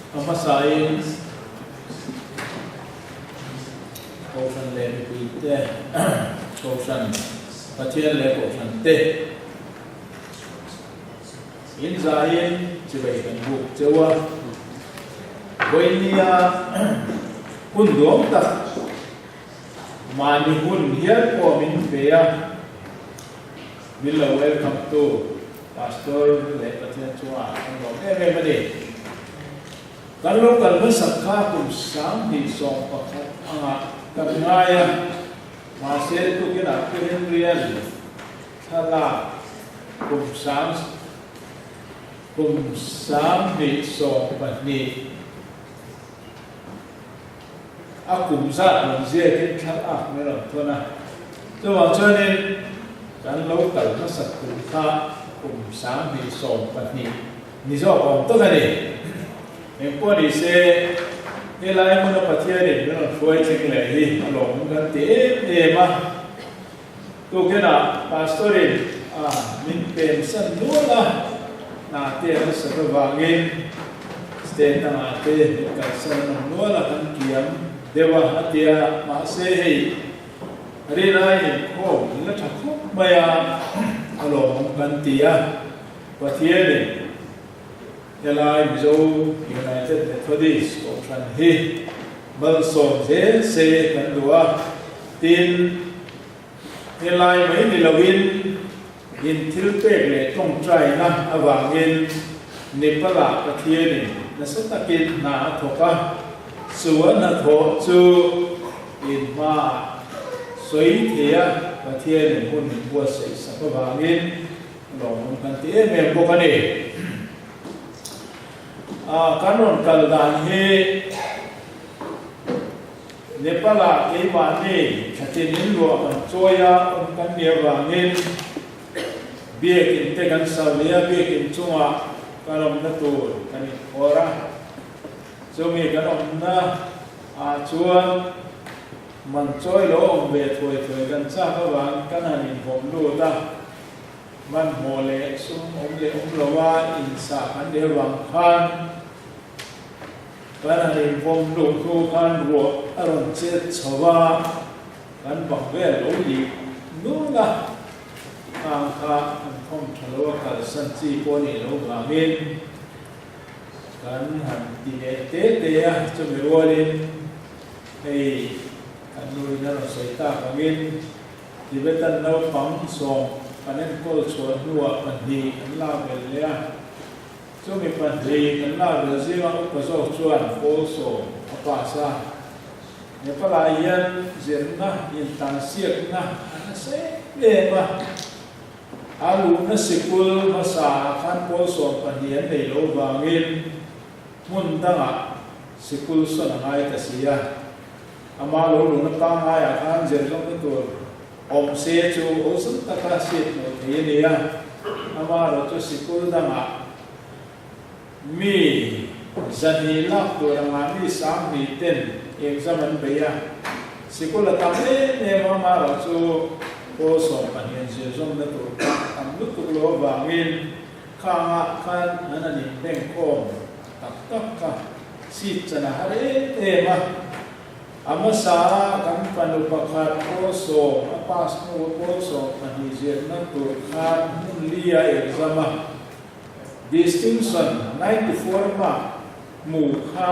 A hmasain Kohhran leh mipuite, Kohhran, Pathian leh Kohhran te in zaiin chibai kan buk cheu a. Vawinia hun duam tak mahni hun hial pawh min pe a, min lo welcome tu Pastor leh Pathian chungah kan lawm em em a ni. Kan lo kal hmasak kha kum 2011 angah kan ngai a, mahse tukinah Pirin Rian thlalak kum sang kum 2012 a kum zat rawn ziakin thlalak min rawn thawn a. Chuvang chuanin kan lo kal hmasak kum kha kum 2012 Ni zawk awm tak a ni. Engpawh ni se, helai hmuna Pathianin min rawn hruai thleng leh hi a lawmawm kan ti em em a. Tukinah Pastorin a min pemsan nual a, hna te a nasat avangin state dangah te min kalsan an awm nual a, kan kiam deuh a a ti a, mahse hei rinaiin inkhawm la tha khawp mai a, a lawmawm kan ti a. Pathianin helai Mizo United Methodist Kohhran hi malsawm zel se kan duh a, tin, helai mai ni loin in thil pek leh tawngtaina avangin Nepal-ah Pathianin nasa takin hna a thawk a, chu a hnathawh chu in hmaah sawi thei a, Pathianin hun min buatsaih sak avangin Lawmawm kan ti em em bawk a ni. Kan rawn kal dan hi Nepal-ah keimahni thlatin in luah kan chawi a, awm kan nih avangin biakin te kan sa ve a, biakin chungah kan awmna tur kan inkhawr a. Chumi kan awmna ah chuan man chawi lo awm ve thuai thuai kan chak avangin kan han inhawm lut a. Hmanhmawh leh sum awm leh awm loa insah kan leh avang khan kan han invawm luh hnu khan ruah a rawn chet chho a, kan bang vel lo lih nul a, khang kha an thawm tha lo a kalsan chi pawh a nih loh vangin kan han ti leh te te a, chumi rualin hei kan nuin a rawn sawi tak angin Tibetan naupang sawm kan enkawl chhuah hnuah pahnih an la vel leh a, chumi pahnih kan la vel zinga upa zawk chuan pawl sawm a pass a. Nepal-ah hian zirna intansiakna a nasa em em a, a luhna sikul hmasaah khan pawl sawm pahnih an nei lo vangin hmun dangah sikul sawn a ngai ta si a. Amah lo luna pangaiah khan zirlawmna tur awm se chu awlsam taka hriat hmuh thei a ni a, amaherawh chu sikul dangah mi zahnih lak tur anga mi 2000 ten exam an bei a, sikul a tam em em a, amaherawh chu pawl 12 an zirzawmna tur kha tam lutuk lo avangin khangah khan an han inbengkhawm tak tak kha seat chan a har em em a, a hmasa a kan fanu pakhat pawl sawm a pass hnu a pawl 12 zirna tur khan hmun li a exam a, distinction 94 mark hmu kha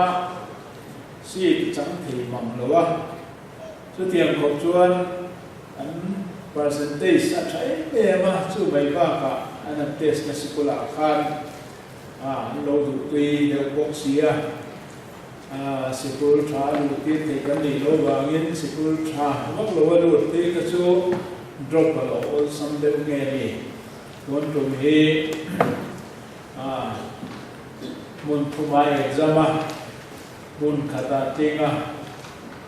seat chang thei mang lo a, chutiang khawp chuan an percentage a tha em em a, chu mai bakah an han test na sikulah khan A, an lo duhtui deuh bawk si a, a, sikul tha a luh tir theih kan nih loh vangin sikul tha vak lo a lut phei kha chu drop a lo awlsam deuh nge ni. Tun tum hi, a, hmun thuma exam a, hmun khatah tling a,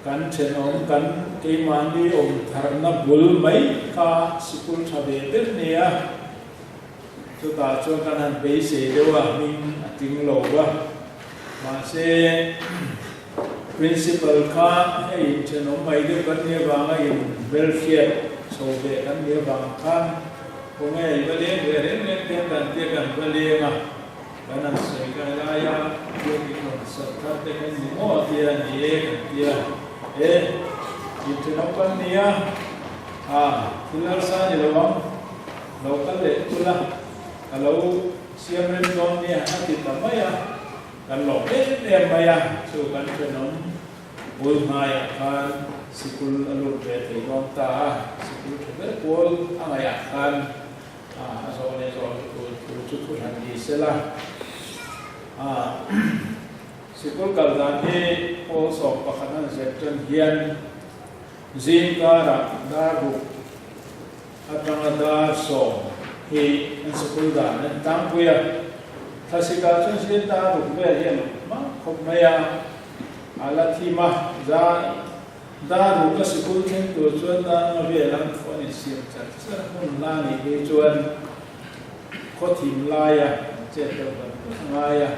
kan thenawm kan keimahni awm tharna bul mai kha sikul tha ve ber ni a. Chutah chuan kan han beisei deuh a, hming a tling lo va. Mahse, Principal kha hei inthenawm mai deuh kan nih avanga in hmelhriat chho ve kan nih avang khan khawnge i va leng ve reng reng te kan tia kan va leng a, kan han sawi kai lai a, biakin rawn sa. Sat thar te kan ni maw a tia ni e kan tia e inthenawm kan ni a a thil harsa ni lo ang lo kal leh tul a ka lo siam rem dawn nia a ti ta mai a kan lawm em em mai a chu kan thenawm bul hnaiah khan sikul a lut ve thei dawn ta a sikul tha ber pawl a ngaihah khan A zawh leh zawh loh tur thu chu thu hran ni sela. Sikul kal dan hi pawl 11 an zet tan hian zing karah dar ruk atanga dar sawm hi an sikul dan an tlangpui a. Thlasik ah chuan zing dar ruk vel hi a lo hma khawp mai a, a la thim a, za Dar ruka sikul thleng tur chuan dar nga vel an phone in siam char char hun la nih phei chuan khaw thim laia an chet deuh vat vat a ngai a.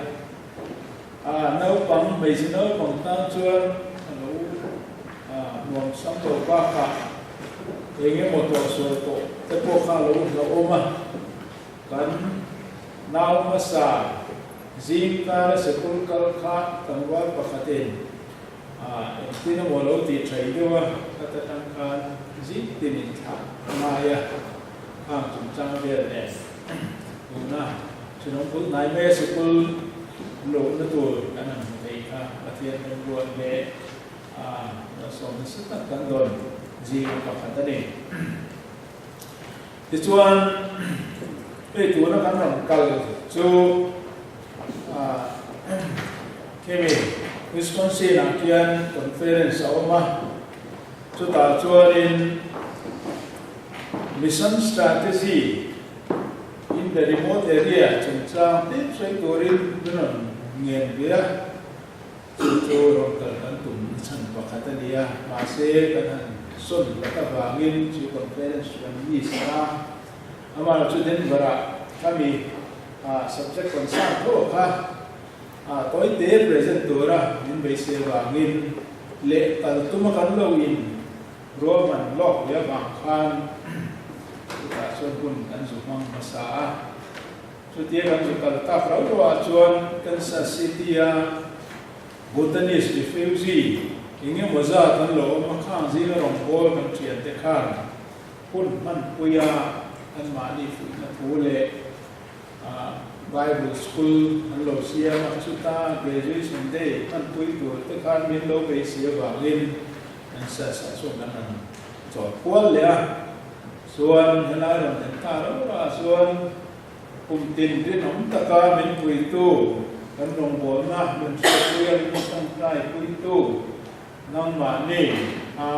A naupang, hmeichhe naupang tan chuan a lo nuam sam lo bakah eng emaw tawhsual tawh te pawh kha a lo hlauhawm a. Kan nau hmasa zingkara sikul kal kha tlangval pakhatin Engtin emaw lo tih thaih deuh a, khat atang khan zing tin in thlah a ngai a, khang chungchang vel nen tuna Thinawm bul hnai mai a sikul lohna tur kan han hmu thei kha Pathian remruat leh malsawm nasa tak kan dawn zinga pakhat a ni. Tichuan hei tuna kan rawn kal chu Khemi Wisconsin ah khian conference a awm a, chutah chuanin Mission Strategy in the Remote Area chungchang tlem sawi turin min rawn ngen ve a, chu chu rawn kal kan tum na chhan pakhat a ni a, mahse kan han sawn lat avangin chu conference chu kan miss a, amaherawhchu chu Denver ah khami subject concern tho kha A tawite present tura min beisei avangin leh kal tuma kan lo in ruahman lawk ve avang khan chutah chuan hun kan zu hmang hmasa a. Chutia kan zu kal tak rau rauah chuan Kansas City-a Bhutanese refugee eng emaw zat an lo awm a, khang zinga rawngbâwl kan ṭhiante khan hun hmanpuia anmahni fuihna thu leh Bible School an lo siam a, chuta Graduation Day hmanpui tur te khan min lo beisei avangin an sasa chuan kan han chawl kual leh a. Chuan helai rawn thlen ta rau rauah chuan kum tin rinawm taka min puitu, kan rawngbawlna min hriatpui a, min tawngtai puitu nangmahni a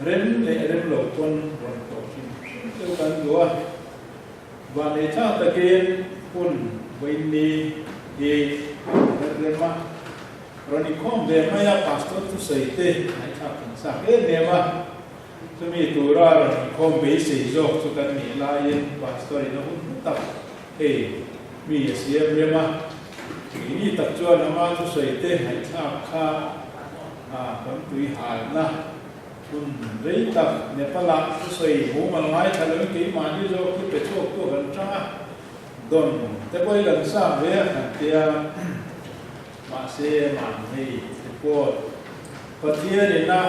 rem leh rem lo pawn rawn tawh hrim hrim chu kan duh a. Vanei thlak takin hun vawiinni hi a rawn her rem a, rawn inkhawm ve mai a, Pastor thusawi te ngaihthlak kan chak em em a, chumi tura rawn inkhawm beisei zawk chu kan nih laiin Pastor in a hun hlu tak hei mi a siam rem a, keini tak chuan ama thusawi te ngaihthlak kha kan tui halna Hun rei tak Nepal-ah thusawi mumal ngaithla loin keimahni zawk hi pe chhuak tu kan tang a, Don te pawh hi kan chak ve a kan tia, mahse mahni report Pathian ina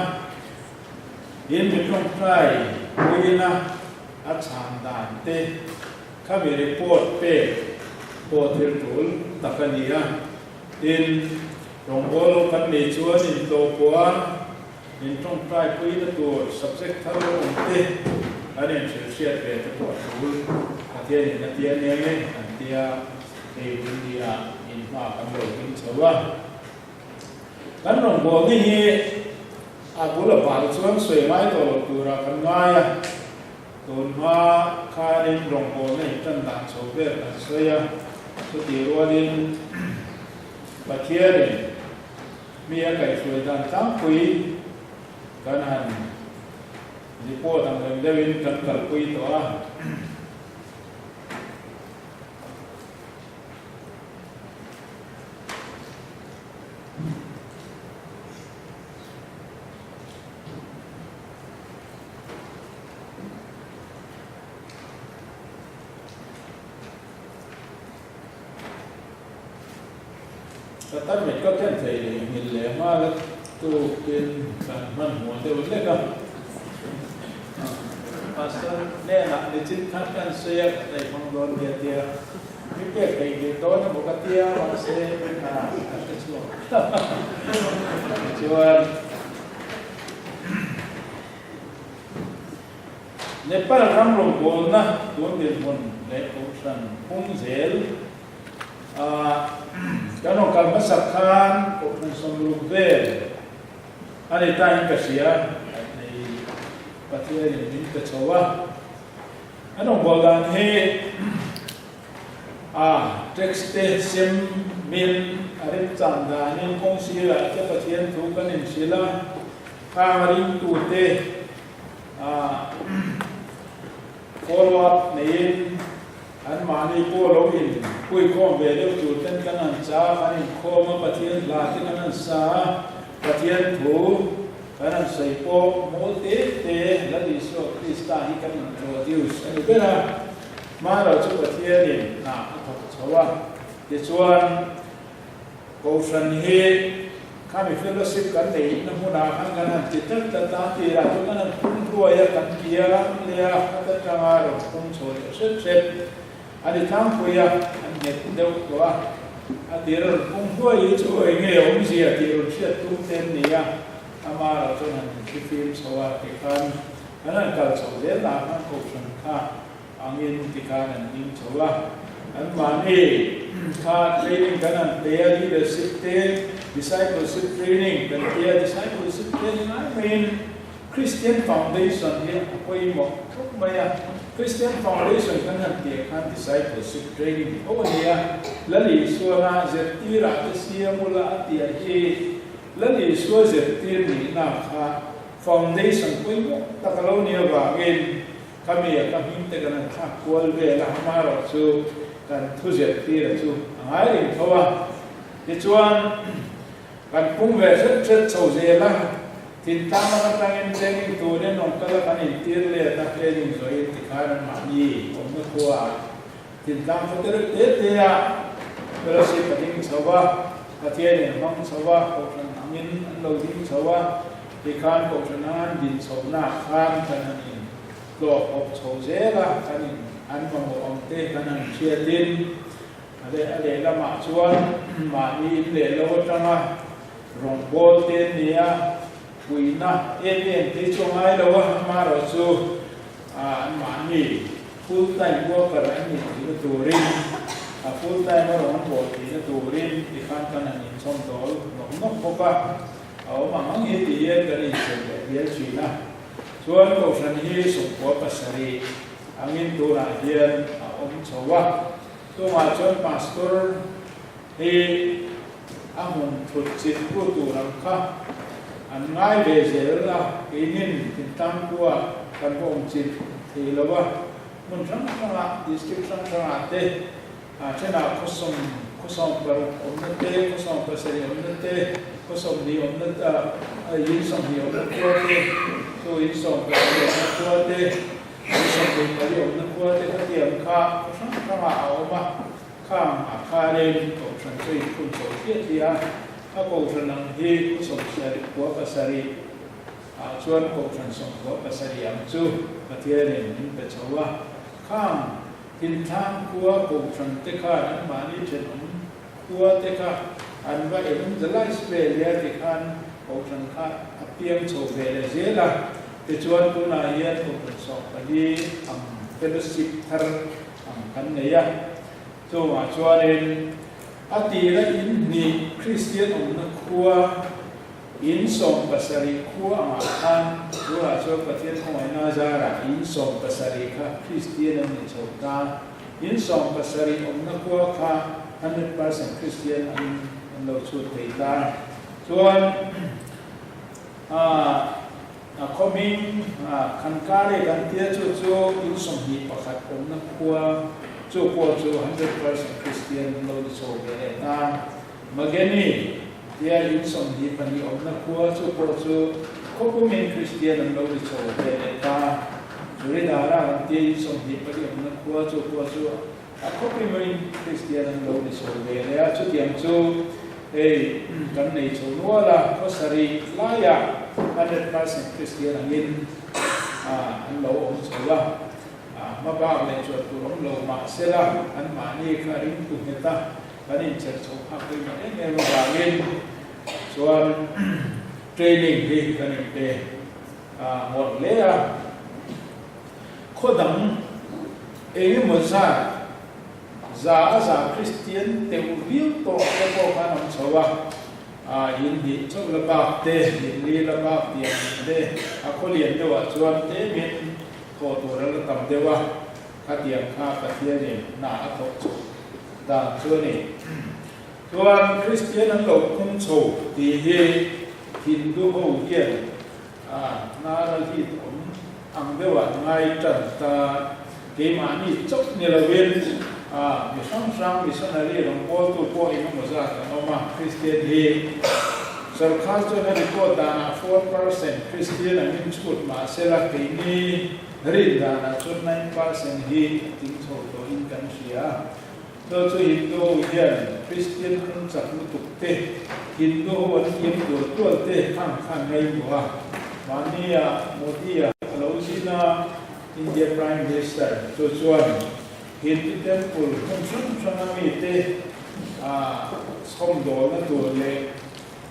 in mi tawngtai puiina a chhan dan te khami report pek pawh thil tul tak a ni a, tin rawngbâwl ho kan nei chuan intlawhpawh a. In tawngtai puina tur subject thar awm te kan inhrilh hriat ve te pawh a tul. Pathianin a tia nia nge kan tia hei hun nia in hma kan lo ding chho a. Kan rawngbawlni hi a bul a bal chuan sawi ngai tawh loh turah kan ngai a. Tun hma khanin rawngbawlna in tan dan chho vel kan sawi a. Chutih rualin Pathianin Mi a kaihhruai dan tlangpui kan han report ang reng deuhin kan kalpui tawh a. Ka tarmit ka ken thei leh nghilh leh nghal a tukin kan hmanhmawh deuh hlek a. Pastor hnenah nichin khan kan sawi a, ka taihmang dawn nia tia mi pek theih nghilh dawn emaw ka tia mahse ka hre chhuak chuan Nepal ram rawngbawlna tun dinhmun leh kohhran phung zel kan rawn kal hmasak khan kohhran 60 vel a ni ta in ka hria hei Pathianin min pe chho a, an rawngbâwl dan hi a tax te sem min a remchang danin kawng sirah te Pathian thu kan inhrilh a, khang a ringtute a follow up neiin an mahni pawh lo in puikhawm ve deuh tur ten kan han cha a, kan inkhawm a, Pathian hla te kan han sa a, Pathian thu kan han sawi pawh mawl te te Lal Isua Krista hi kan introduce a ni ber a, hmanraw chu Pathianin hna a thawk chho a, tichuan Kohhran hi khami fellowship kan neihna hmunah khan kan han ti tlat tlat a, tirah chuan kan han phung hluai a, kan kiang leh a, khat atanga rawn phung chho leh hret hret a ni tlangpui a, an nghet deuh tawh a, a tir a rawn phung hluai hi chu eng nge awmzia tih rawn hriat tum te an ni a, ama erawh chuan han inthli fim chho a tikhan kan han kal chho zel lah khan Kohhran kha Angin tikhan an ding chho a, anmahni kha training kan han pe a, leadership te, discipleship training kan ti a, discipleship training ai maiin Christian foundation hi a pawimawh khawp mai a, Christian foundation kan han tih khan discipleship training tho a ni a, Lal Isuana zirtirah te siam ula a tih hi Lal Isua zirtir nihna kha foundation pawimawh tak a lo ni avangin Khami a ka hming te kan han thlak kual vel a, amaherawh chu kan thu zirtir a chu a ngai reng tho a. Tichuan, kan pung ve hret hret chho zel a, thintlang lam atangin training turin rawn kal a kan intir let a, training zawhin tikhan an mahni awmna khua ah thintlang khaw te reuh te te ah fellowship a ding chho a, Pathianin a hmang chho a, kohhran angin an lo ding chho a. Tikhan kohhran an din chhohnaah khan kan han in tlawh hawp chho zel a, kan in an mamawh ang te kan han hriatin a leh a lehlamah chuan mahni in leh lo atanga rawngbawl te an ni a, puihna em em te chu a ngai lo a, amaherawhchu an mahni full time worker an nih theihna turin a full time a rawn bawl theihna turin tikhan kan han inchhawm dawl nawk nawk bawk a. A awm ang ang hi ti hian kan inchei leh hmel thin a, chuan Kohhran hi 97 angin tunah hian a awm chho a, chungah chuan Pastor hi a hmun thut chit tu tur ang kha an ngai ve zel a, keinin Thingtlangkua kan va awm chit thei lo a, hmun hrang hrangah District hrang hrangah te A thenah khawsawm, khawsawm paruk awmna te, khawsawm pasarih awmna te, khawsawm hnih awmna in 20 awmna khua te, chu in 14 awmna khua te, in 24 awmna khua te khatiang kha khaw hrang hrangah a awm a, khang a kharin kohhran chu inphun chho hliah hliah a, a kohhran ang hi khaw 70 khua pasarih ah chuan kohhran 97 ang chu Pathianin min pe chho a, khang Thintlang khua kohhran te khan an mahni thenawm khua te kha an va evangelize ve leh a ti khan kohhran kha a piang chho ve leh zel a, tichuan tunah hian kohhran 14 ang fellowship thar ang kan nei a, chungah chuanin a tira in hnih Kristian awmna khua In 70 khua angah khan tunah chuan Pathian khawngaihna zarah in 70 kha Kristian an ni chho ta. In 70 awmna khua kha 100% Kristian an an lo chhut thei ta. Chuan a khaw hming Khankari kan tia chu chu in 21 awmna khua chu pawh chu 100% Kristian an lo ni chho ve leh ta. Mageni tia in 24 awmna khua chu pawh chu khawpumin Kristian an lo ni chho ve leh ta. Churidara an tia in 24 awmna khua chu pawh chu a khawpumin Kristian an lo ni chho ve leh a. Chutiang chu Hei kan nei chho nual a, khaw sarih laiah 100% Kristian angin an lo awm chho a, hma bak leh chuan tur awm lo mahsela anmahni kha ringtu nghet a kan incher chho phak pawimawh em em avangin chuan training hi kan inpe ngawrh hle a. Khaw dang eng emaw zat za a za Kristian teuh viau tawh te pawh khan awm chho a, in hnih chauh la bak te, in li la bak tih ang te, a khaw lian deuhah chuan tlemin thawh tur a la tam deuh a, khatiang kha Pathianin hna a thawh chho dan chu a ni. Chuan Kristian an lo phung chho tih hi Hindu ho hian A hnar a hit awm ang deuh ah ngai tan ta. Keimahni chauh ni lovin a mi hrang hrang missionary rawn pawltu pawh engemaw zat an awm a. Kristian hi sorkar chuan a report danah 4% Kristian angin chhut mahsela keini rin danah chuan 9% hi a tling chho tawhin kan hria. Chu chu Hindu ho hian Kristian an chak lutuk te, Hindu ho an thiam tual tual te khang khan ngaihmawh a. Mahnia Modi-a a lo zin a, India Prime Minister chu chuan Hindu temple hmun hrang hranga mite chhawmdawlna tur leh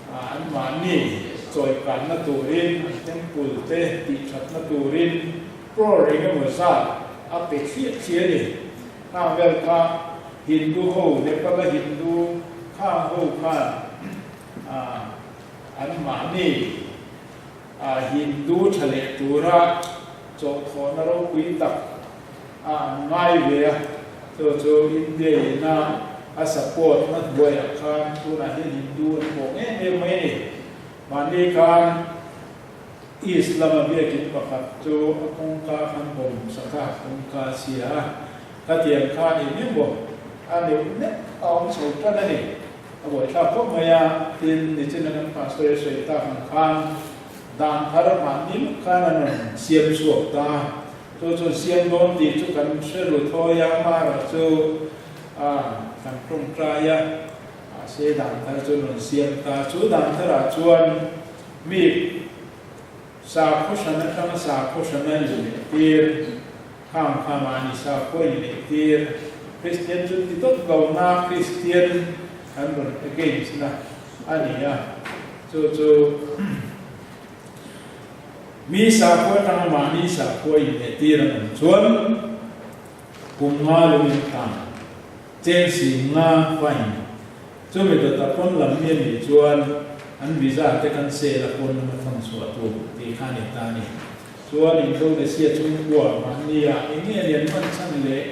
anmahni chawikanna turin an temple te tihthatna turin crore engemaw zat a pe thliah thliah a ni. Khang vel kha Hindu ho, Nepal a Hindu khang ho khan an mahni Hindu tha leh tura chawhthawhna ropui tak a an ngai ve a, chu chu India ina a support na hnuaiah khan tunah hian Hindu an pawh em em mai a ni. Mahni khan East lama biakin pakhat chu a kawngka khan bawm sak a, kawngka a chhia a, khatiang kha eng emaw a neuh neuh a awm chho tan a ni. A buaithlak khawp mai a, tin nichina kan pastor i sawi tak ang khan dan thar mahni luk khan an rawn siam chhuak ta a, chu chuan siam dawn tih chu kan hre ru thawi a, amaherawh chu a kan tawngtai a, mahse dan thar chu an rawn siam ta, chu dan tharah chuan Mi sakhaw hran atanga sakhaw hran a inlehtir, khang kha mahni sakhaw inlehtir, Kristian chu ti dawt lo na Kristian an rawn against na a ni a, chu chu mi sakhaw atanga mahni sakhaw inlehtir an awm chuan kum nga lungin tang cheng si nga fine. Chumi dawta pawn lam mi a nih chuan an visa te kan sel a pawn lama thawn chhuah tur tih kha a ni ta a ni. Chuan Indonesia chhungkua mahni ah eng nge lian hman chhan leh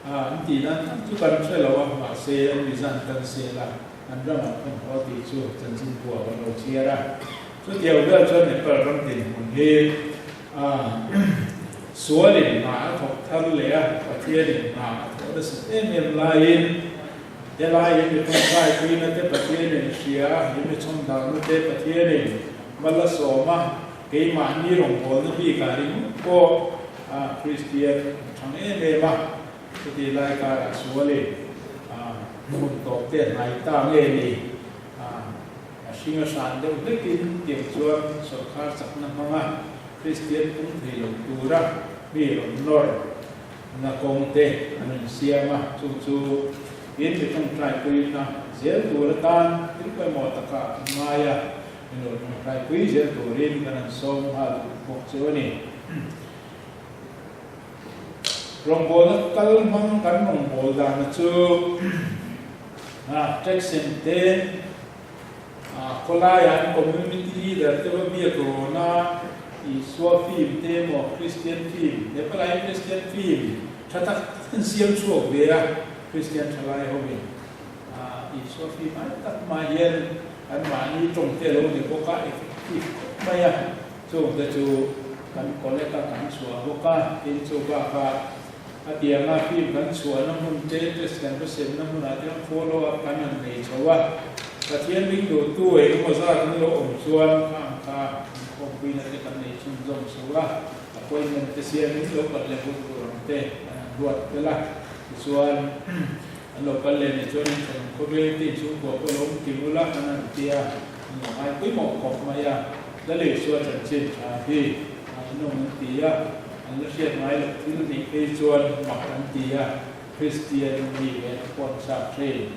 an tih dan tak chu kan hre lo a, mahse an visa an kan sel a, an ramah thawn haw tih chu chanchinbua kan lo chhiar a. Chutiang vel chuan Nepal ram dinhmun hi sualin hna a thawk thar leh a, Pathianin hna a thawh nasat em em laiin, Helai hi mi tawngtai puina te Pathianin a hria a, he mi chhawmdalna te Pathianin mal a sawm a, keimahni rawngbawlna bikah ringawt pawh a Kristian a thang em em a, chutih lai karah sualin hmun tawp te a hnai ta nge ni? A hring a hran deuh hlekin tiang chuan sawrkar chakna hmanga Kristian pung thei lo tura mi rawn nawr Na kawng te an rawn siam a, chu chu in mi tawngtaipui na zel tur atan thil pawimawh taka an ngai a, min rawn tawngtaipui zel turin kan han sawm nghal duh bawk chu a ni. Rawngbawlna kal hmang kan rawngbâwl dana chu Jackson te Khawlaiah an community leader te va biak rawn a, Isua film te emaw Christian film, Nepalai Christian film tha tak tak an siam chhuak ve a, Christian thalai hovin Isua film ai tak mah hian an mahni tawng te a lo ni bawk a, effective khawp mai a, chung te chu kan collect a kan chhuah bawk a, tin chu bakah a tianga film kan chhuahna hmun te, test kan va semna hmunah te hian follow up kan han nei chho a, Pathian ring duhtu eng emaw zat an lo awm chuan khang kha inkhawmpuina te kan nei chhunzawm chho a, appointment te siamin lo kal leh hun tur ang te kan han ruat tel a, tichuan. An lo kal leh nih chuan in thenawm khawvel te inchhungkua pawh lo awm kim ula an han ti a, an lo ngai pawimawh khawp mai a. Lalisua chanchin tha hi ngaihnawm an ti a, an la hriat ngai loh thil nih phei chuan mak an ti a, Kristian mi leh a pawn chak thin.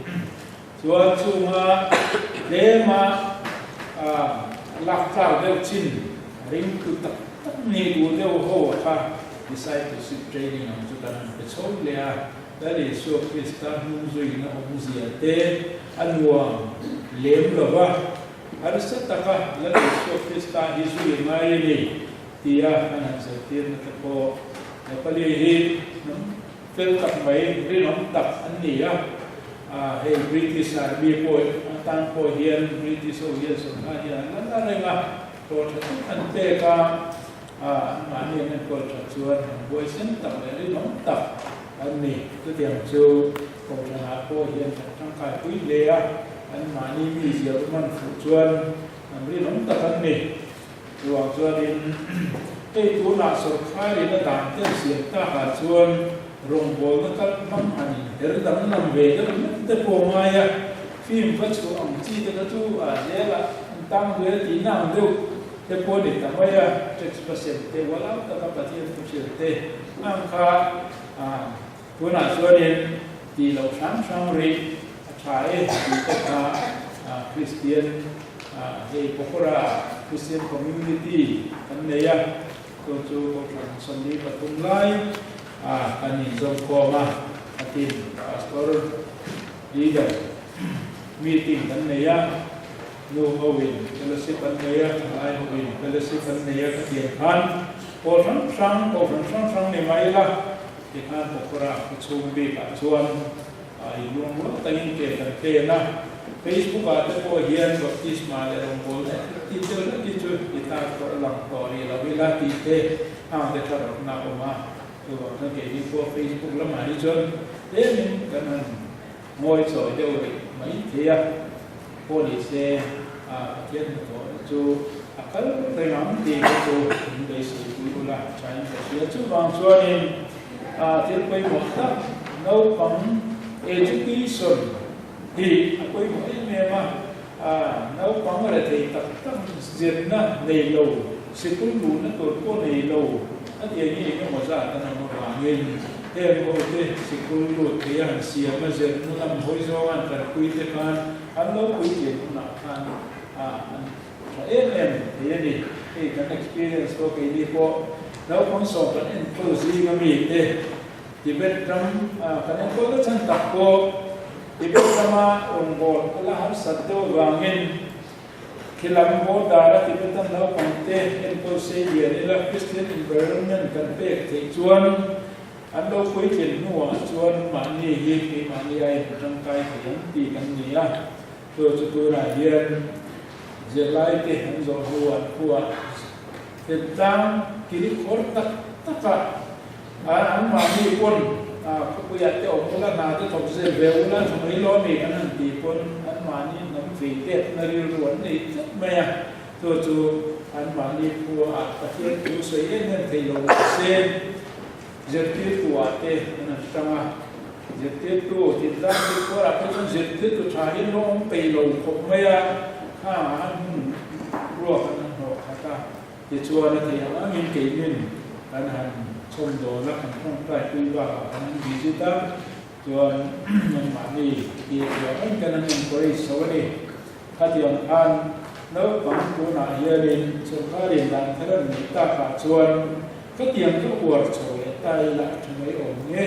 Chuan chunga tlema lak tlak deuh chin ringtu tak tak ni duh deuh ho kha discipleship training ang chu kan han pe chho leh a. Lal Isua Krista hnung zuina awmzia te a nuam lem lo va, harsa taka Lal Isua Krista hi zui ngai a ni tia an han zirtirna te pawh Nepali hi hnam fel tak mai rinawm tak an ni a. Hei British Army pawh atan pawh hian British ho hian sawrkar hian an la la reng a, hlawh tha tak an pek a. Anmahni an enkawl that chuan an buaisen tak leh rinawm tak an ni. Chutiang chu Kohhranah pawh hian kan tangkai pui hle a, anmahni mi ziah man fuh chuan an rinawm tak an ni. Chuvang chuanin hei tunah sawrkharin a dan tel siam takah chuan rawngbawlna kal hmang han inher danglam ve deuh hlek te pawh ngai a, film va chhuah ang chi te kha chu a zelah an tang ve tihna ang deuh. Te pawh ni ta mai a, tax va sem te ual au taka Pathian thu hrilh te ang kha tunah chuanin tih loh hrang hrang rih a tha e tih te kha Kristian hei Pokhara Christian Community kan nei a, chu chu Kohhran 43 lai kan inzawmkhawm a, a tin Pastor Leader meeting kan nei a. Nu hoin fellowship an nei a, thalai hoin fellowship an nei a ka tiang khan pawl hrang hrang, kohhran hrang hrang ni mai ila tikhan Pokhara khaw chhung bikah chuan i luang rual takin ke kan pen a. Facebook ah te pawh hian baptisma leh rawngbawlna ti deuh hlek hi chu i tar tawh a lang tawh rih lo ila tih te hang te thar awmna a awm a. Chuvang chuan keini pawh Facebook lamah hi chuan tlemin kan han Ngawi chawi deuh rih mai thei a, pawh ni se a Pathian hnathawhna chu a kal reng ang tih kha chu min beisei pui ula thain ka hria. Chuvang chuanin thil pawimawh tak naupang education hi a pawimawh em em a, naupang rethei tak tak zirna nei lo, sikul luhna tur pawh nei lo a tih ang hi engemaw zat an awm avangin Heng ho te sikul lut thei a han siam a zirna lam hawi zawng an kalpui te khan an lo puitlin hunah khan an tha em em thei a ni. Hei kan experience pawh keini pawh naupang sawm kan enkawl zing a mi te Tibet ram kan enkawl na chhan tak pawh Tibet rama rawngbâwl a la harsat deuh avangin Khilam border a Tibetan naupang te enkawl sei lian ila Christian environment kan pek theih chuan an lo puitlin hnuah chuan mahni hi keimahni a in tangkai thei ang tih kan ni a. Chu chu tunah hian zirlai te an zawh hnuah an khuah thentlang kil khawr tak takah An mahni pawn khawpuiah te awm ula, hna te thawk zel ve ula, tha mai lo ami kan han tih pawn an mahni hnam vei let na rilru an nei tlat mai a, chu chu an mahni khuaah Pathian thu sawi em em thei lo mah se zirtirtu ah te an han tang a, zirtirtu tintlang hi khuarah phei chuan zirtirtu tha hi an lo awm peih lo khawp mai a, khangah an hun ruak an han hnawh khat a. Tichuan a theih ang angin keinin kan han chhawm dawn a, kan tawngtai pui bakah kan han visit a, chuan anmahni ti theih ang angin kan han encourage chho a ni. Khatiang khan naupang tunah hianin sawrkarin dan thar an neih takah chuan khatiang ka uar chho leh ta ila a tha mai awm nge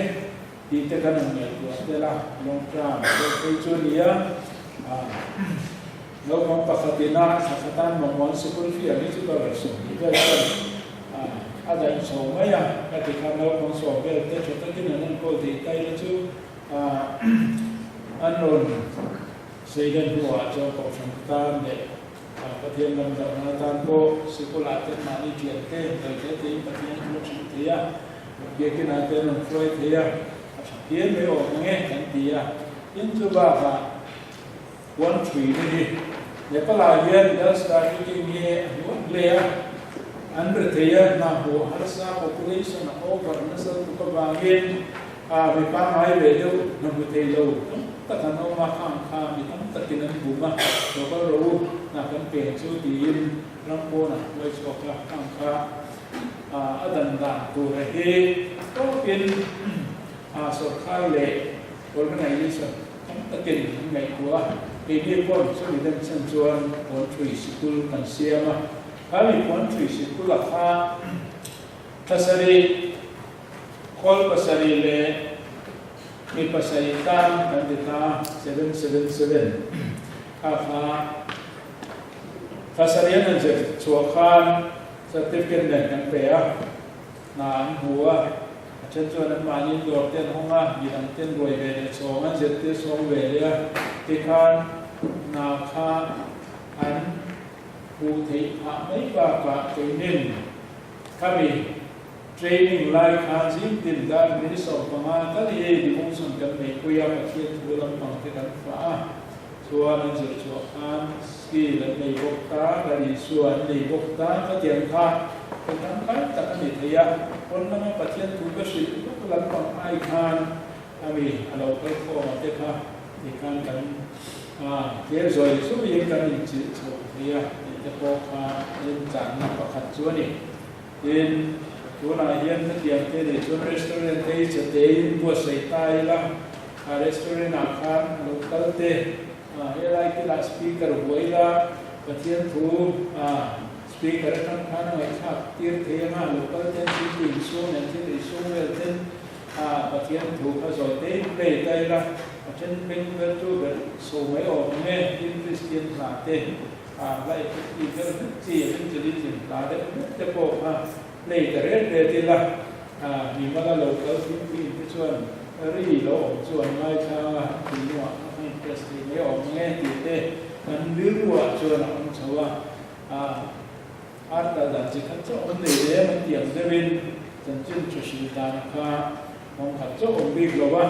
tih te kan han ngaihtuah tel a, long term deuh phei chu a ni a. Naupang pakhat ina thla khatan mamawh an sikul fiah hi chu dollar 20 vel chuan a daih chho mai a, ka ti khan naupang 10 vel te tha takin an enkawl thei ta ila chu an rawn seilen hnuah chuan kohhran tan leh Pathian lam dahna atan pawh sikulah te mahni thian te dawi te tein Pathian thu a hrilh thei a, biakinah te an rawn hruai thei a, a tha phian mai awm ang e kan ti a. Tin chu bakah Puan ṭhui na hi Nepal ah hian girls trafficking hi a hnuai hle a, an rethei a, hna hmuh harsa population a over nasa lutuk avangin A mi pangngai ve deuh hna hmu thei lo tam tak an awm a, khang kha mi tam takin an bum a, lo kal rawh u, hna kan peng chu tiin ram pawnah hruai chhuak a, khang kha a dan dan tura hi tawpin sawrkar leh organization tam takin an ngaihtuah a, keini pawn chumi den chhan chuan puanthui sikul kan siam a, kha mi puanthui sikula kha Thlasarih, khawl pasarih leh mi pasarih tan kan ti ta, 777 kha kha thlasarih an han zir chhuah khan certificate nen kan pe a, hna an hmu a, a then chuan anmahni dawr te an hawng a, midang ten ruai ve leh chhawng an zirtir chhawng ve leh a, tikhan hna kha an hmuh theih phah mai bakah keinin Khami training lai khan zing tin dar ni 15 tal hi devotion kan neihpui a, Pathian thu lampang te kan fah a, chuan an zir chhuah khan skill an nei bawk ta, Lal Isua an nei bawk ta, khatiang kha thil tangkai tak a ni thei a, pawn lama Pathian thu ka hrilh vak lampang ai khan ami a lo kal khawm a te kha ti khan kan Tlem zawi zawiin kan inchilh chho thei a tih te pawh kha remchanna pakhat chu a ni. Tin, tunah hian hetiang te nih chuan restaurant te hi chatein buatsaih ta ila, kha restaurant ah khan a lo kal te, helai kilah speaker buai ila, Pathian thu speaker atang khan a ngaihthlak tir thei anga, lo kal ten thil insum leh thil eisum vel ten A Pathian thu kha zawi te in play ta ila, a then beng ber chu ber so mai awm ang e, tin Kristian hla te, a hla effective deuh hlek chi evangelism hla deuh hlek te pawh kha play ta ret ret ila, a mimala lo kal thingpui in te chuan ri lo awm chu an ngaithlang a, an thinlungah kha kha interest thei mai awm ang e tih te kan rilruah chuan a awm chho a, a. Ar kal dan chi khat chauh awm nei lem an tih ang deuhin chanchin tha hrilh dan kha awm khat chauh awm bik lo va,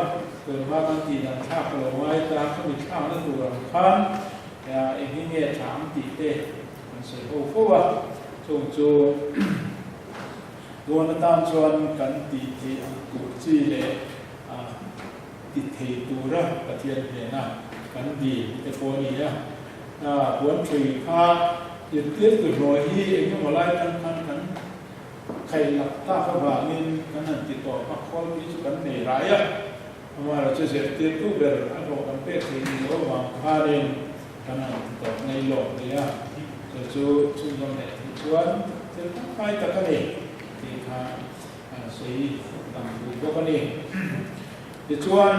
tunhma kan tih dan thlak ka lo ngai ta, khami thlakna tur ang khan eng hi nge tha ang tih te kan sawi ho fo a, chung chu tun atan chuan kan tih theih ang tur chi leh ti thei tura Pathian hnena kan dil te pawh a ni a. Puan ṭhui kha zirtirtu hlawh hi eng emaw lai tan khan kan khaih lak tak avangin kan han ti tawp a, khawl hi chu kan nei rai a, amaherawhchu chu zirtirtu ber a hlawh kan pek theih ni loh avang khanin kan han ti tawp mai lawk ni a, chu chu chhunzawm leh theih chuan thil tangkai tak a ni tih kha sawi tam duh bawk a ni. Tichuan.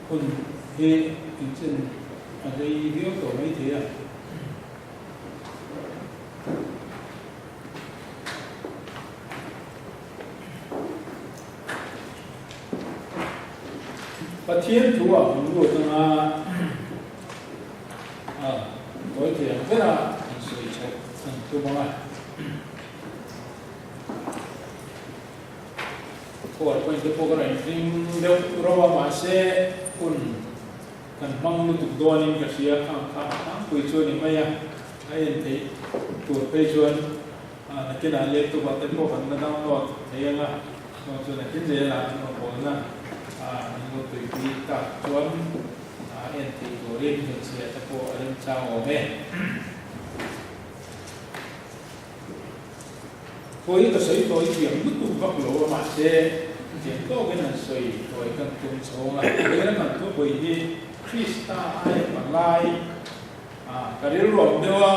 Hun hi inchen a rei viau tawh mai thei a. Pathian thu ah kan lut anga a tawi thei ang ber a an sawi chhoh an tum ang a. Khual pawhin te pawh ka rawn hlim deuh rauh a, mahse hun kan hmang lutuk dawnin ka hria, khang kha a tlangpui chu a ni mai a, a en theih tur phei chuan nakinah laptop ah te pawh kan la download thei ang a, chuan chu nakin zelah an rawngbawlna an lo tuipui tak chuan a en theih turin hmeichhia te pawh a remchang awm e. Khawi ka sawi tawi thiam lutuk vak lo a, mahse thiam tawkin han sawi tawi kan tum chhawng a, hei ram an thupui hi Krista aia palai a ka rilruam deuh a,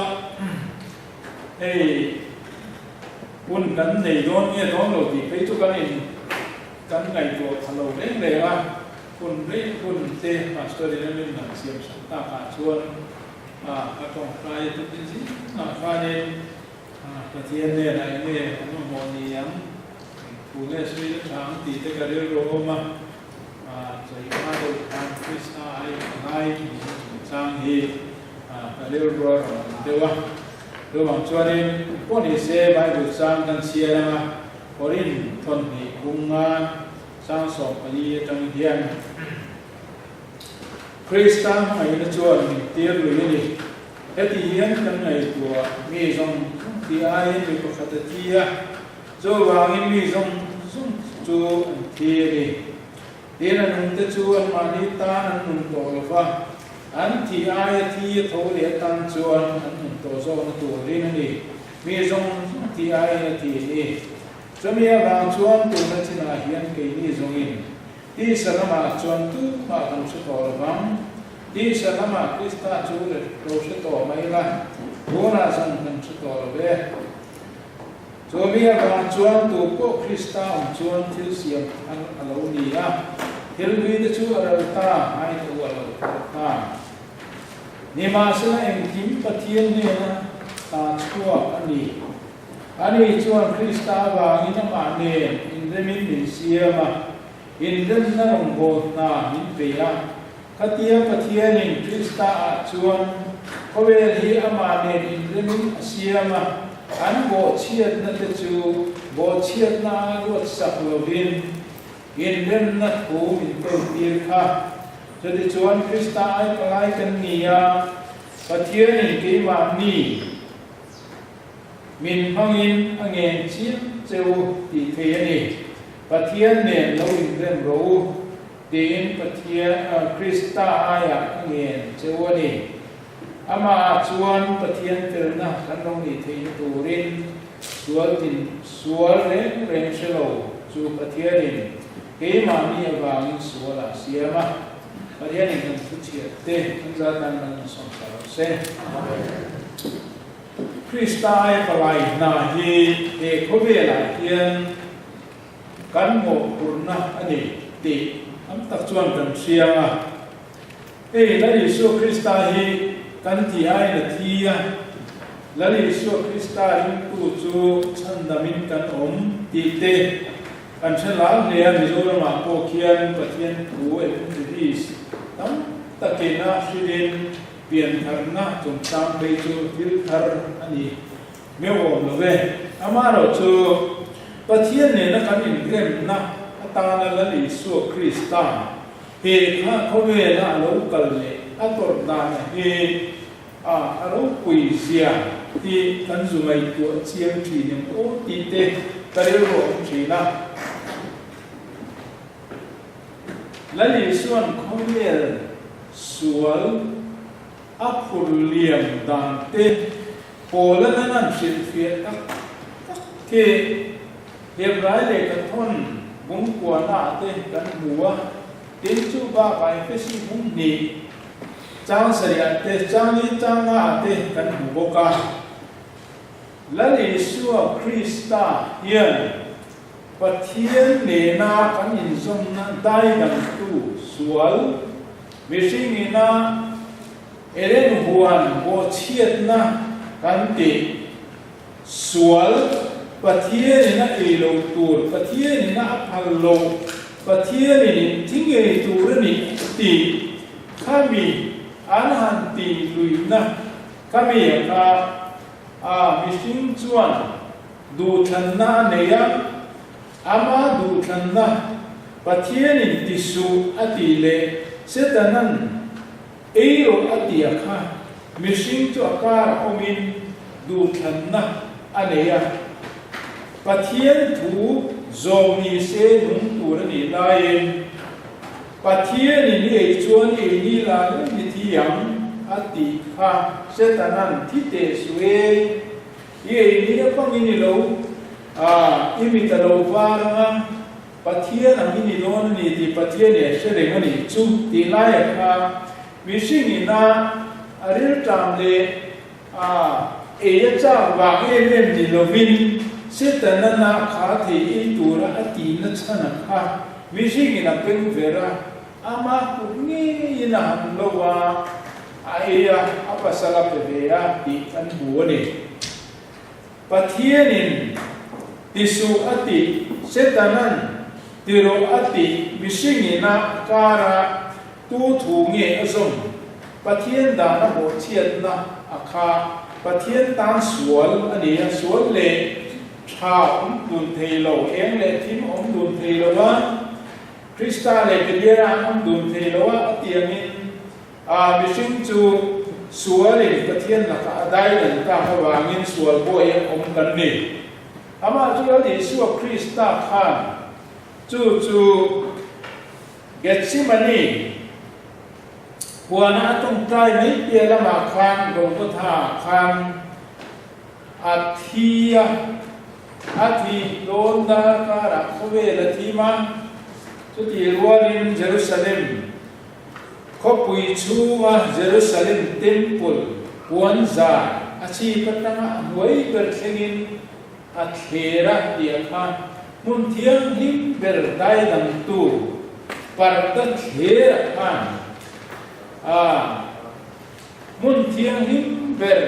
hei hun kan nei dawn nge dawn lo tih phei chu kan in kan ngaihtuah pha lo reng reng a, hun reng hun te Pastor in a min han siam sak takah chuan a ka tawngtai tukin zingah khanin Pathian nen a eng nge an mamawh ni ang? Eng thu nge sawi la tha ang tih te ka rilru a awm a. Chawi hma deuh khan Krista ai a ngai tih na chungchang hi ka rilru a rawn awm deuh a. Chuvang chuanin pawh ni se Bible chang kan chhiar ang a, Korin thawnhnih bunga chang 14 atang hian Krista hmangaihna chuan min tir lui a ni. Heti hian kan ngaihtuah mi zawng zawng tih aiin mi pakhat a thi a, chuvangin mi zawng zawng chu an thi a ni. Tin, a nungte chu anmahni tan an nun tawh lo va, an thi aia thi a tho leh atan chuan an nun tawh zawkna turin a ni. Mi zawng zawng thi aiin a thi ni. Chumi avang chuan tuna chinah hian keini zawngin tisa lamah chuan tumah kan hre tawh lo vang. Tisa lamah Krista chu lo hre tawh mai la, tunah zawng kan hre tawh lo ve. Chumi avang chuan tu pawh Krista awm chuan thil siam thar a lo ni a, thil hlui te chu a ral ta, ngai te u a lo thar ta. Nimahsela engkim Pathian hnena ta chhuak a ni. Ani chuan Krista avangin amah nen inremin min siam a, inremna rawngbâwl hna min pe a. Khatia Pathianin Krista-ah chuan khawvel hi amah nen inremin a siam a, an bawhchhiatna te chu bawhchhiatna a ruatsak lovin inremna thu min kawltir kha. Chutichuan Krista ai palai kan ni a, Pathianin keimahni, Min hmangin a ngen chiang che u tih thei a ni. Pathian nen lo inrem rawh u tiin Pathian, Krista aiah ka ngen che u a ni. Amahah chuan Pathian felna kan lo nih theihna turin sual tin sual reng reng hre lo chu Pathianin keimahni avangin sualah a siam a. Pathianin kan thuchhiat te kan zat nan kan insawmsa lo se. Krista ai palai hna hi he khawvelah hian kan mawhphurhna a ni tih tam tak chuan kan hriang a. Hei Lal Isua Krista hi kan tih aiin a thi a, Lal Isua Krista ringtu chu chhandamin kan awm tih te kan hre lar hle a, Mizoramah pawh khian Pathian thu evangelist tam takin a hrilhin Piantharna chungchang phei chu thil thar a ni meuh awm lo ve. Amaherawh chu Pathian nena kan inremna atana Lal Isua Krista he kha khawvela a lo kal leh a tawrh dana hi a a ropui zia hi kan zu ngaihtuah chiang thin em aw tih te ka rilru a awm thin a. Lal Isua'n khawvel sual a phur liam dan te Paula nan an hrilhfiah tak tak khi Hebrai lehkhathawn bungkuana ah te kan hmu a, tin chu bakah Efesi bung hnih chang sarih ah te, chang li chang nga ah te kan hmu bawk a. Lal Isua Krista hian Pathian nena kan inzawmna daidangtu sual, mihring ina Eden huan bawhchhiatna kan tih sual, Pathian in a ei lo tur, Pathian in a phal lo, Pathian in in thi ngei tur a nih tih khami an han tih luihna khami a kha a mihring chuan Duhthlanna a nei a, ama duhthlanna Pathianin ti suh a tih leh Setanan ei rawh a tih a kha mihring chu a karah awmin duhthlanna a nei a. Pathian thu zawm ni se nung tur a nih laiin Pathianin i ei chuan i ei ni la reng i thi ang a tih kha Setanan thi teh suh e. I ei ni apangin i lo a, i mit a lo var ang a, Pathian ang i ni dawn a ni tih Pathian i a hre reng a nih chu tih laia kha mihring ina a rilṭam leh a ei a chak vang em em ni lovin Setana na kha thei ei tura a tihna chhan a kha mihring in a beng ver a, Ama kut ngeiin a han lo a, a ei a, a pasal a pe ve a tih kan hmu a ni. Pathianin ti suh a tih, Setanan ti rawh a tih mihringin a kara tu thu nge a zawm? Pathian dan a bawhchhiatna a kha Pathian tan sual a ni a, sual leh tha awm dun thei lo, eng leh thim awm dun thei lo a, Krista leh Beliara an awm dun thei lo a, a tiangin a mihring chu sualin Pathian lakah a daidan tak avangin sual buai a awm kan ni. Amah chu Lal Isua Krista khan Chu chu Gethsemane huana a tawngtai mai piah lamah khan Golgotha khan a thi a, a thih dawn darkarah khawvel a thim a, chutih rualin Jerusalem khawpui chhunga Jerusalem Temple puan zai a chhip atanga a hnuai ber thlengin a thler a tih kha hmun thianghlim ber daidangtu parda thler ah khan a hmun thianghlim ber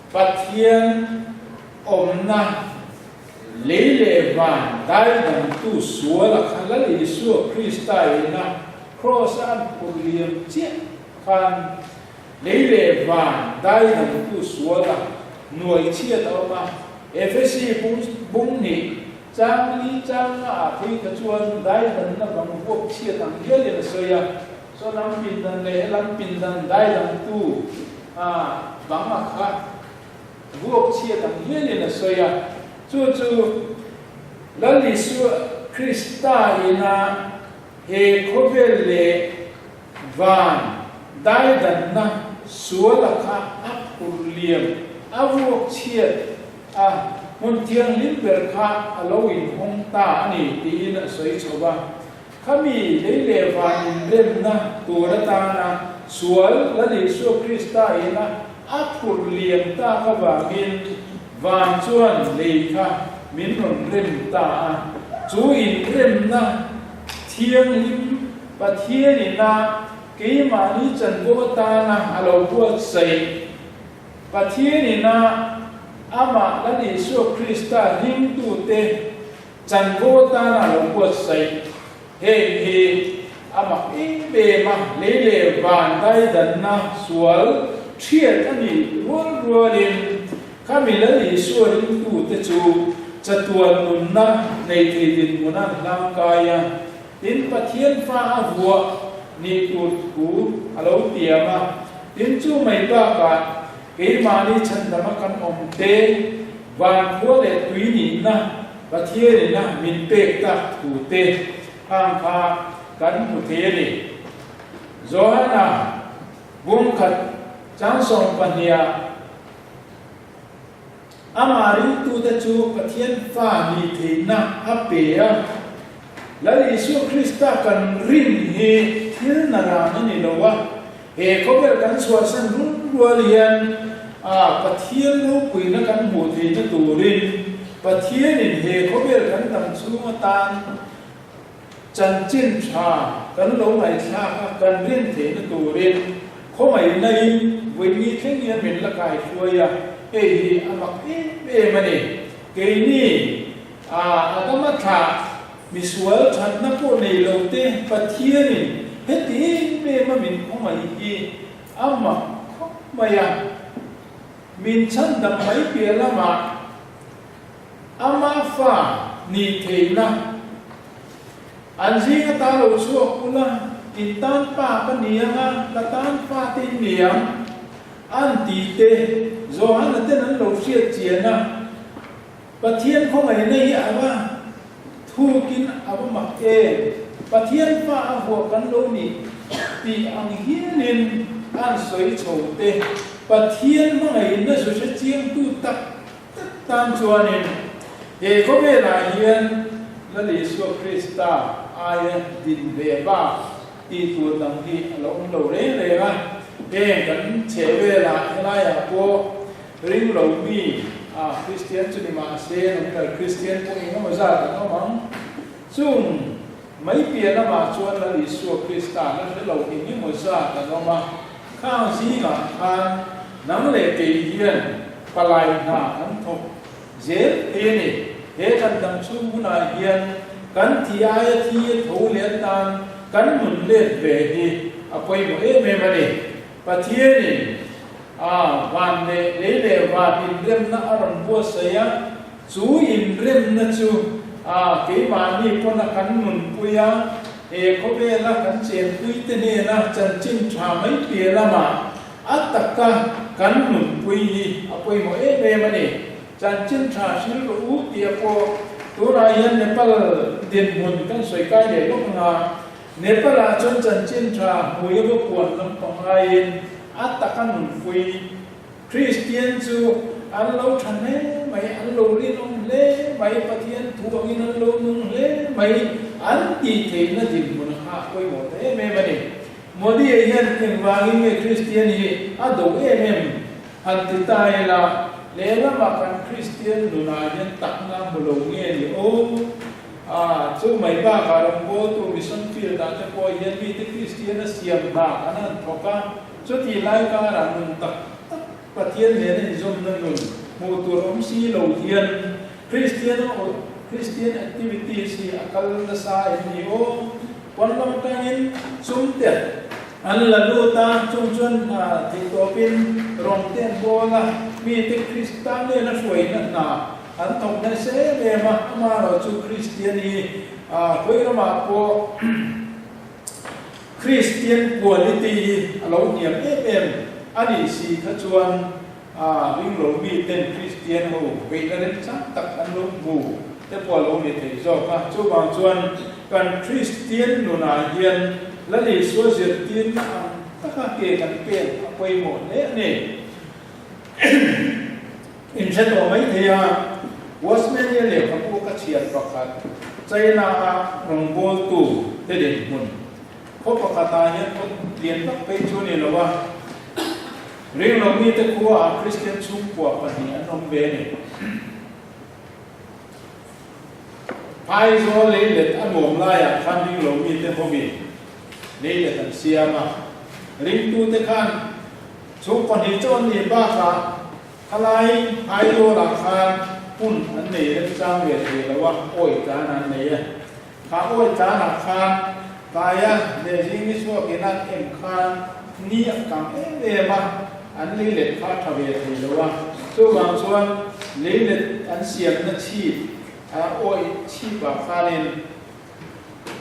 Pathian awmna lei leh van daidangtu sual a kha Lal Isua Krista ina Kraws a an phurh liam chiah khan Lei leh van daidangtu suala nuai chhiat a awm a, Efesi bung nih chang li chang nga ah phei kha chuan daidanna bang vuak chhiat ang hialin a sawi a, saw lam pindan leh helam pindan daidangtu bang a kha vuak chhiat ang hialin a sawi a, chu chu Lal Isua Krista ina he khawvel leh Van daidanna suala kha a phur liam, a vuak chhiat a, hmun thianghlim ber kha a lo inhawng ta a ni tiin a sawi chho va. Khami lei leh van inremna tur atana sual Lal Isua Krista ina a phur liam tak avangin van chuan lei kha min rawn rem ta a, chu inremna thianghlim Pathian ina keimahni chanvo atana a lo buatsaih Pathian ina amah Lal Isua Krista ringtute chanvo atana a lo buatsaih heng hi a mak em em a, lei leh van daidanna sual thiat a nih rual rualin khami Lal Isua ringtute chu chatuan nunna nei thei dinhmun an hlangkai a. Tin, Pathian fa a vuah nih tur thu a lo tiam a. Tin, chu mai bakah keimahni chhandama kan awm te, van khua leh tui nihna Pathian ina min pek tak thu te hang kha kan hmu thei a ni. Johana bungkhat chang 12ah. Amah ringtute chu Pathian fa nih theihna a pe a. Lal Isua Krista kan rin hi thil na rang a ni lo a, he khawvel kan chhuahsan run rual hian a Pathian ropuina kan hmuh theihna turin Pathianin he khawvel kan dam chhung atan Chanchin tha kan lo ngaihthlak a, kan rin theihna turin khawngaihnain vawiini thleng hian min la kai hruai a, hei hi a mak em em a ni. Keini a Adama thlah misual thatna pawh nei lo te Pathianin heti em em a min khawngaih hi a mak khawp mai a, min chhandam mai piah lamah Ama fa nih theihna an zing ata lo chhuak ula, in tan pa ka ni ang a, ka tan fa te in ni ang, an ti te, Johana ten an lo hriat chian a, Pathian khawngaihna hi a va thukin a va mak em, Pathian fa a vuah kan lo ni tih ang hianin an sawi chho te, Pathian hmangaihna zu hre chiangtu tak Tak tan chuanin he khawvelah hian Lal Isua Krista aia din ve bak tih tur dang hi a lo awm lo reng reng a. Heng kan chhehvelah helaiah pawh ring lo mi a Kristian chu ni mahse nominal Kristian pawh eng emaw zat an awm ang. Chung mai piah lamah chuan Lal Isua Krista la hre lo eng emaw zat an awm a. Khang zingah khan nang leh kei hian palai hna kan thawk zel thei a ni. He kan dang chhung hunah hian kan thi aia thi a tho leh atan kan nun let ve hi a pawimawh em em a ni. Pathianin a van leh lei leh van inremna a rawn buatsaih a, chu inremna chu a keimahni pawna kan nunpui a, he khawvela kan chenpuite hnena chanchin tha mai piah lamah A taka kan nunpui hi a pawimawh em em a ni. Chanchin tha hrilh rawh u tih a pawh Tunah hian Nepal dinhmun kan sawi kai leh lawk ang a, Nepal-ah chuan chanchin tha hmui emaw puan lampang aiin a taka nunpui Kristian chu an lo tha hle mai, an lo rinawm hle mai, Pathian thu angin an lo nung hle mai, an tih theihna dinhmun kha a pawimawh ta em em a ni. Modi-a hian engvangin nge Kristian hi a do em em han ti ta ila, lehlamah kan Kristian nunah hian takna hmu lo nge ni aw? A, chu mai bakah rawngbawltu mission field-ah te pawh hian mite Kristian a siam hna an han thawk a, chutih lai karah nun tak tak Pathian nena inzawmna nun hmuh tur awm si lo hian Kristian Kristian activities hi a kal nasa em ni aw? Pawn lam atangin sum te an la lut a, chung chuan theihtawpin rawng te an bawl a, mite Krista nena hruaina hna An thawk nasa em em a, amaherawh chu Kristian hi khawi ramah pawh Kristian quality hi a lo hniam em em a nih si kha chuan ringlo miten Kristian ho beihna remchang tak an lo hmu te pawh a lo ni thei zawk a. Chuvang chuan kan Kristian nunah hian Lal Isua zirtirna ang taka ke kan pen a pawimawh hle a ni. Inhre tawh mai thei a, Wasmania lehkhabu ka chhiar pakhat, China-a rawngbawltu te dinhmun. Khaw pakhatah hian khaw lian tak phei chu a ni lo a, ringlo mite khuaah Kristian chhungkua pahnih an awm ve a ni. Phaizawl leilet a nuam laiah khan ringlo mite hovin leilet an siam a, ringtute khan chhungkaw hnih chu an nih bakah Khalai Aizawlah khan hun an nei remchang ve thei lo a, awi tlan an nei a. Kha awi tlanah khan tlaia lehzing ni chhuakin an em khan ni a kang em em a, an leilet kha a tha ve thei lo a. Chuvang chuan leilet an siamna chhip, awi chhipah khanin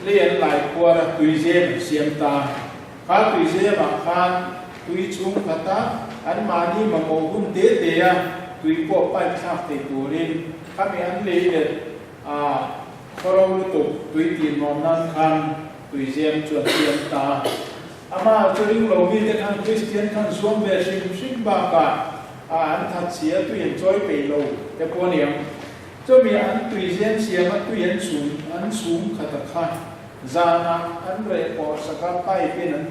Lei an lai khuar a, tuizem an siam ta. Kha tuizemah khan tui chhung khata anmahni mamawh hun te te a tui pawh pipe thlak thei turin khami an lei let a khawro lutuk tui tih nuam nan khan tuizem chu an siam ta. Amah chu ring lo mite khan Kristian khan zuam ve hrim hrim bakah a an that si a tui an chawi peih lo te pawh a niang. Chumi an tui zem siam a tui an chhum an chhum khat a kha zanah an reh pawh sak a pipe in an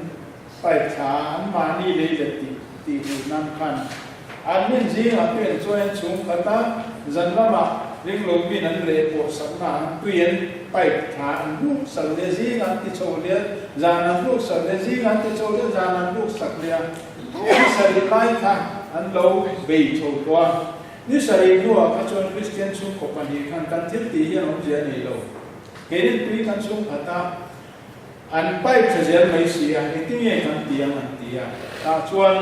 pipe thla a an mahni lei let tih tih hmuh nan khan an min zingah tui an chawi an chhum khat a zan lamah ringlo min an reh pawh sak na an tui an pipe thla an ruk sak leh zing an ti chho leh zan an ruk sak leh zing an ti chho leh zan an ruk sak leh a ni sarih lai kha an lo bei chho tawh a. Ni sarih hnuah kha chuan Kristian chhungkaw pahnih khan kan thil tih hian awmzia a nei lo. Keinin tui kan chhung khat a, an pipe tha zel mai si a, engtin nge kan ti ang an ti a. Tah chuan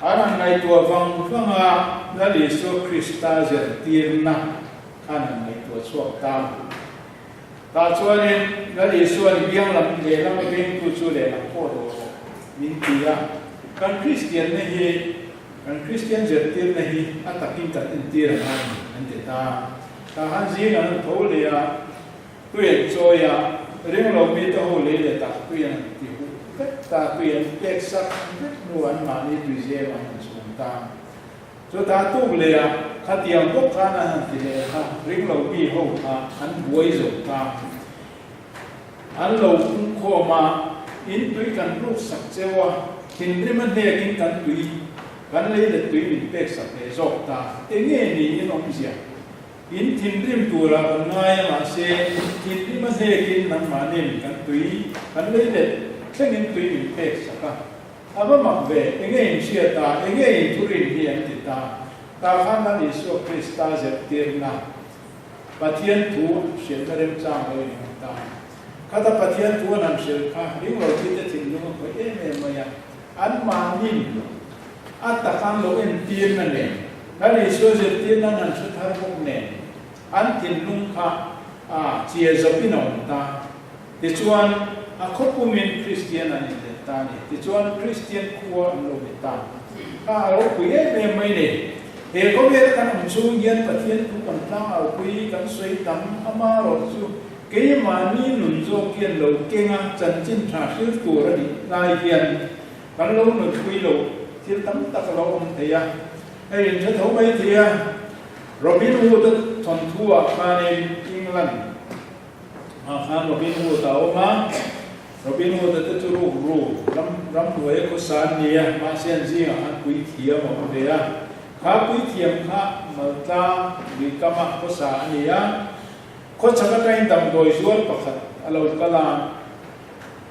an han ngaihtuah vang vang a, Lal Isua Krista zirtirna khan han ngaihtuah chhuak ta. Tah chuanin Lal Isua'n biang lam lehlam a bengtu chu lehlam pawh rawh rawh min ti a, kan Kristianna hi Kan Kristian zirtirna hi a takin kan entir ang a ni, an ti ta. Tah han zing an han tho leh a, tui an chawi a, ring lo mite ho lei leh tak tui an han ti huh vek ta, tui an pek sak vek hnu an mahni tui zem an han chhum ta. Chutah tuk leh a, khatiang bawk khan an han ti leh kha, ring lo mi ho kha an buai zo ta. An lo pungkhawm a, in tui kan ruk sak cheu a, thinrim a hnekin kan tui, kan lei let tui min pek sak leh zawk ta. Enge niin awmzia? In thinrim turah kan ngai a, mahse thinrim a hnekin nangmahnin kan tui, kan lei let thlengin tui min pek sak a. A va mak ve, enge in hriat a, enge in thurin hi an ti ta. Tah khan Lal Isua Krista zirtirna Pathian thu hrilhna remchang lo in hmu ta. Khata Pathian thu an han hrilh kha ringlo thite thinlung a khawih em em mai a, anmahnin a tak an lo entirna nen, Lal Isua zirtirna an han hre thar bawk nen, an thinlung kha a chia zawpin a awm ta. Tichuan, a khawpumin Kristian an inlet ta a ni. Tichuan, Kristian khua an lo ni ta. Kha a ropui em em mai ni. He khawvela kan awm chhung hian Pathian thu kan tlang aupui kan sawi tam amarawh chu keimahni nun zawk hian lo keng a chanchin tha hril tur a nih lai hian kan lo nunpui lo thil tam tak a lo awm thei a, hei in hre tho mai thei a. Robin Hood-a thawnthu ah khanin England ah khan Robin Hood a awm a, Robin Hood-a te chu ruk ru ram ramhnuai a khawsa an ni a, mahse an zingah khan puithiam a awm ve a, kha puithiam kha Maltlang lui kama khawsa a ni a, khawchhak atangin damdawi zual pakhat a lo kal a,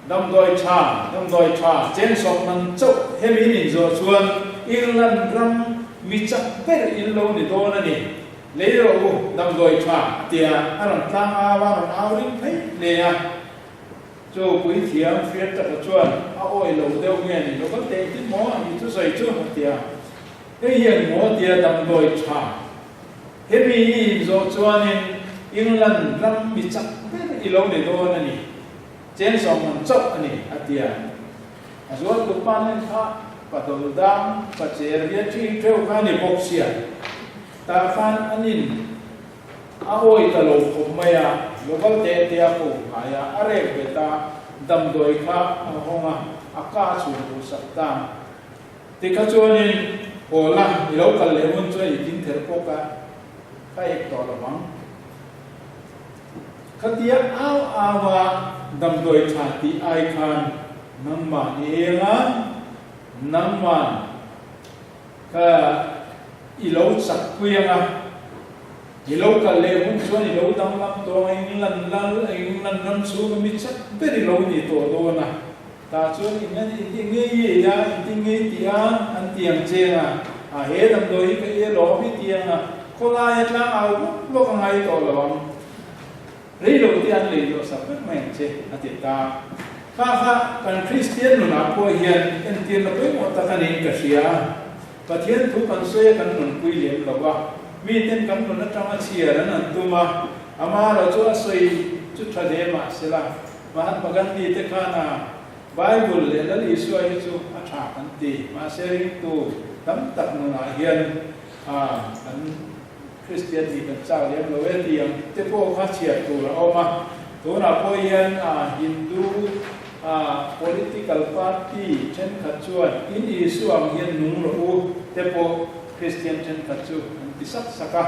Damdawi tha, damdawi tha cheng sawm man chauh hemi in inzawh chuan England ram mi chak ber in lo ni dawn a ni. Lei rawh u, damdawi tha tia a rawn tlang au a, rawn au ring phei hle a. Chu puithiam hriat taka chuan a awi lo deuh nge ni, Lo kal teh engtin maw i thusawi chu a ti a. Hei hian maw tia damdawi tha hemi i inzawh chuanin England ram mi chak ber i lo ni dawn a ni. Cheng sawm man chauh a ni, a ti a. A zual tu pa nen kha pa dawl dang, pa cher hi a ṭing ṭeuh kha a ni bawk sia. Tah khan an in a awi ta lo khawp mai a, local te te a ko hnai a, a rek bet a, damdawi kha a hawng a, a ka a chhun duh sak ta. Tikha chuanin haw la, i lo kal leh hun chuan i kin ther pawk a, ka ek tawh lo vang. Khatia au au a damdawi tha tih ai khan nangmah i eng a, nangmah kha i lo chak pui ang a, i lo kal leh hun chuan i lo danglam tawh ang a, England lal, England ram chhunga mi chak ber i lo ni tawh dawn a, tah chuan eng an inti ngei ei a, inti ngei tih a, an ti ang cheng a, a he damdawi hi ka e lawm i ti ang a, khawlaia tlang au vak vak a ngai tawh lo ang. Rei lo te an lei zawh sak vek mai ang che, a ti ta. Kha kha kan Kristian nunah pawh hian entirna pawimawh tak a niin ka hria. Pathian thu kan sawi a kan nunpui lem lo a, miten kan nun atanga chhiar an an tum a, amaherawh chu a sawi chu tha hle mah sela, Mahatma Gandhi te khan a Bible leh Lal Isua hi chu a tha kan ti, mahse ringtu tam tak nunah hian a kan Kristian nih kan chak lem lo e tih ang te pawh kha chhiar tur a awm a. Tunah pawh hian Hindu political party thenkhat chuan in Isua ang hian nung rawh u te pawh Kristian thenkhat chu an ti sak sak a.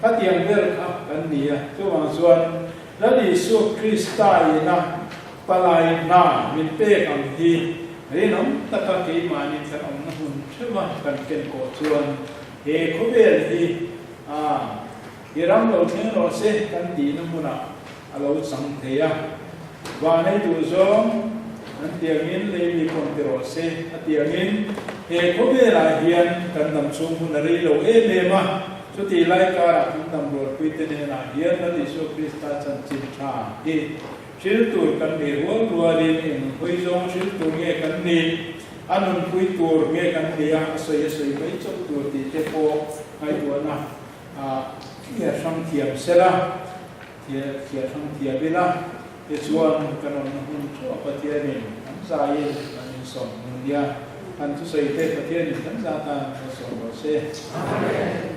Khatiang vel kha kan ni a. Chuvang chuan Lal Isua Krista ina palai hna min pek ang hi rinawm taka keimahni kan awmna hmun theuha kan ken kawh chuan He khawvel hi a i ram lo thleng rawh se kan tihna hmunah a lo chang thei a, van ei duh zawng an tiangin lei mi pawn ti rawh se a tiangin he khawvelah hian kan dam chhung hun a rei lo em em a, chutih lai karah kan dam rualpui te hnenah hian Lal Isua Krista chanchin tha hi hril tur kan nih rual rualin eng hawi zawng hril tur nge kan nih? A nunpui tur nge kan ni a, a sawi a sawi mai chauh tur tih te pawh ngaihtuahna thiah hrang thiam sela, thiah hrang thiam ila, tichuan kan awmna hmun theuh a Pathianin kan zaiin kan insawm hmun nia, kan thusawi te Pathianin kan za tan kan sawm rawh se. Amen.